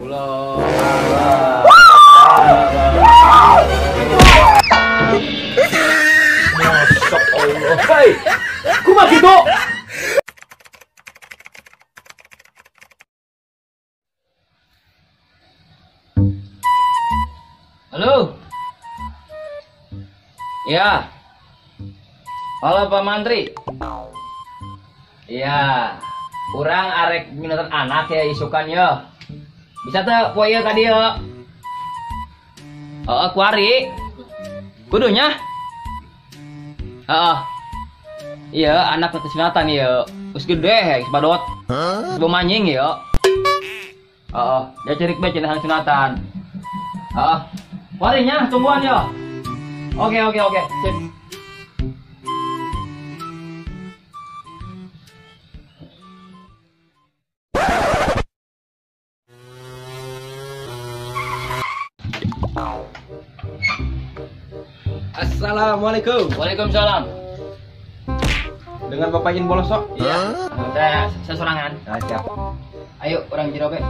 Allah. Masya Allah. Hei, kumaha kitu? Halo. Ya. Halo Pak Mantri. Iya. Urang arek minatan anak ya isukan ya. Bisa teu poe ieu ka dieu? Heeh, kuari. Kudunya. Heeh. Iya, anak teh sunatan ieu. Geus gede geus badot. Geus bumanying ieu. Heeh, dia cerik bae cenah sunatan. Heeh. Kuarinya tungguan ya. Oke, oke, oke. Sip. Assalamualaikum. Waalaikumsalam. Dengan Bapak In Bolosok? Iya. Saya sorangan. Nah, siap. Ayo orang jero be.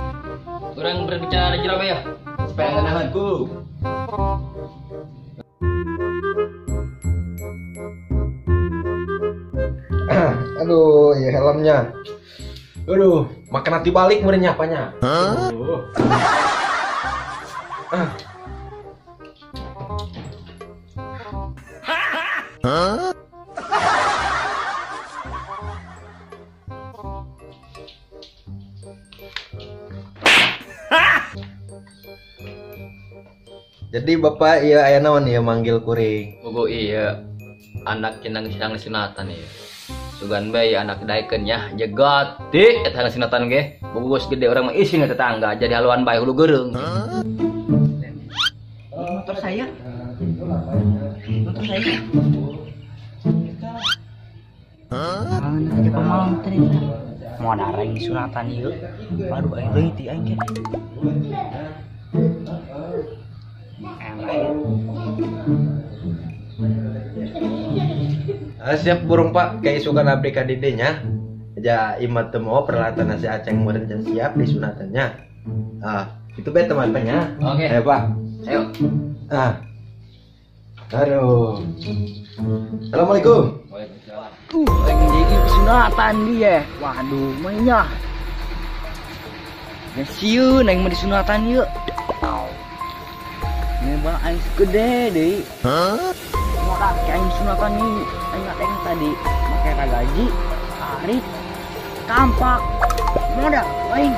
Orang berbicara jero be ya. Supaya ngeunaheun. Aduh, ya helmnya. Aduh, makan nanti balik meureun apanya. Aduh. Ah. Jadi bapak iya aya naon ieu manggil kuring? Bogo iya anak cenang sedang sunatan ieu. Sugan bae anak daekeun nya jegot di eta sunatan ge. Bogo geus gede urang mah isin tetangga jadi haluan bae hulu geureung. Motor saya. Motor saya. Mana aja pamantri. Mau dareng sunatan ieu. Baru aing leutik aing ge. Siap burung pak, kayak isukan abdi ka didenya. Ja imat teu mau peralatan nasi aceng meureun can siap di sunatannya. Ah, itu bae teman-temannya. Oke. Ayo pak. Ayo. Ah. Aduh. Assalamualaikum. Waalaikumsalam. Aing jadi sunatan dia. Waduh, mainnya. Ya sieun aing mah disunatan ieu. Memang aing gede deui. Hah? Modak aing sunatan ieu. Aing aing tadi make ragaji, arit, kampak. Modak aing.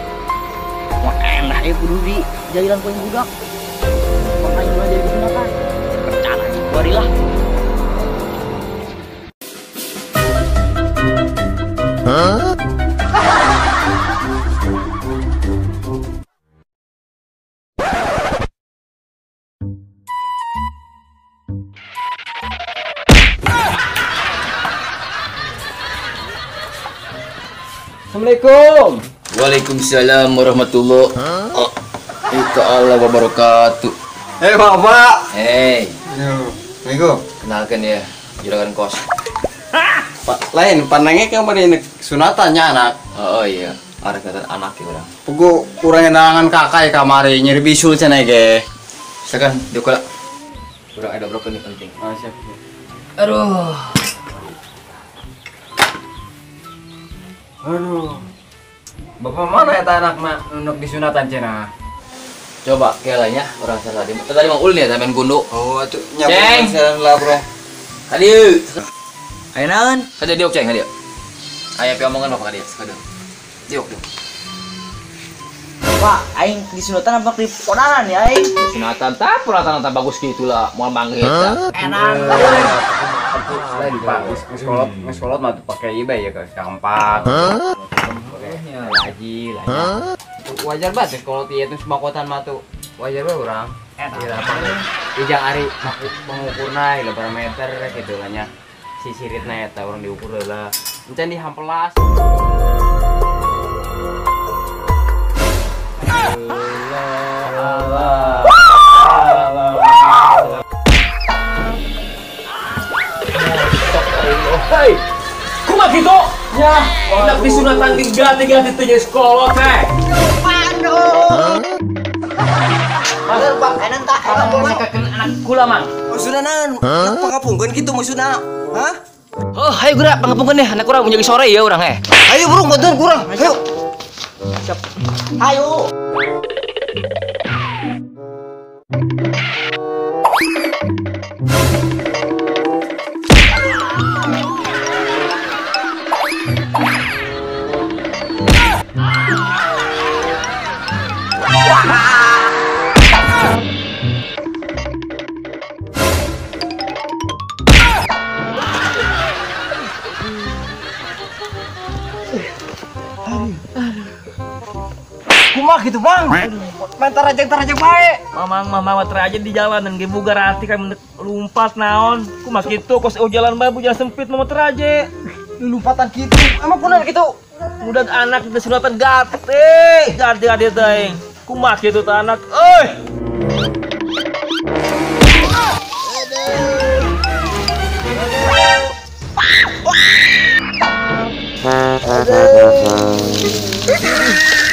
Wah enak ieu kudu di jailan ku aing budak. Makanya ulah jadi sunatan. Rencana kuari lah. Hah? Assalamualaikum. Waalaikumsalam warahmatullahi ta'ala wabarakatuh. Hei bapak. Hei. Assalamualaikum. Kenalkan ya, juragan kos. Pak, lain panangnya kemarin sunatannya anak. Oh, iya, arek kata anak ya orang. Pugu kurang enangan kakak ya kamari nyeri bisul cenah ge. Silakan diuk lah. Kurang ada berapa nih penting. Oh, siap. Aduh. Aduh. Bapak mana eta anakna nunuk di sunatan cenah? Coba kelanya orang salah tadi. Tadi mau ulin ya main gundu. Oh, atuh nyampe lah, Bro. Tadi. Aya naon? Tadi diuk ceng, hadieu. Aya piomongan bapak ka dieu, sakedeung. Diuk, diuk. Pak, aing di sunatan apa di podaran ya aing? Di sunatan tah peralatan tah bagus gitu lah, moal manggih eta. Enak. Lain Pak, geus kolot mah tuh pake ieu bae ya ke kampak. Laji, lah. Wajar banget kolot ieu tuh semakotan mah tuh. Wajar bae urang. Enak. Ijang ari mengukurna ieu parameter gitu lah nya. Si siritna eta urang diukur heula. Encan dihampelas. Allah. Hei, kumaha kitu? Ya, hendak disunatan diganti-ganti teh jadi sekolah teh. Aduh. Anak kula mang. Maksudna naon? Pangapungkeun kitu maksudna? Hah? Oh, ayo gerak pangapungkeun deh anak urang menjadi sore ya urang eh. Ayo burung bantuan kurang. Ayo. Siap. Ayo. Kumaha gitu bang, main tarajang bae. Mamang mama teraja di jalan dan gebugar hati kayak lumpat naon. Kumaha gitu kos jalan bae bu jalan sempit mama teraje. Lompatan gitu, emang kunaon gitu? Mudah anak di sunatan gate, gate gate teh. Kumaha gitu teh anak, euy. Aduh.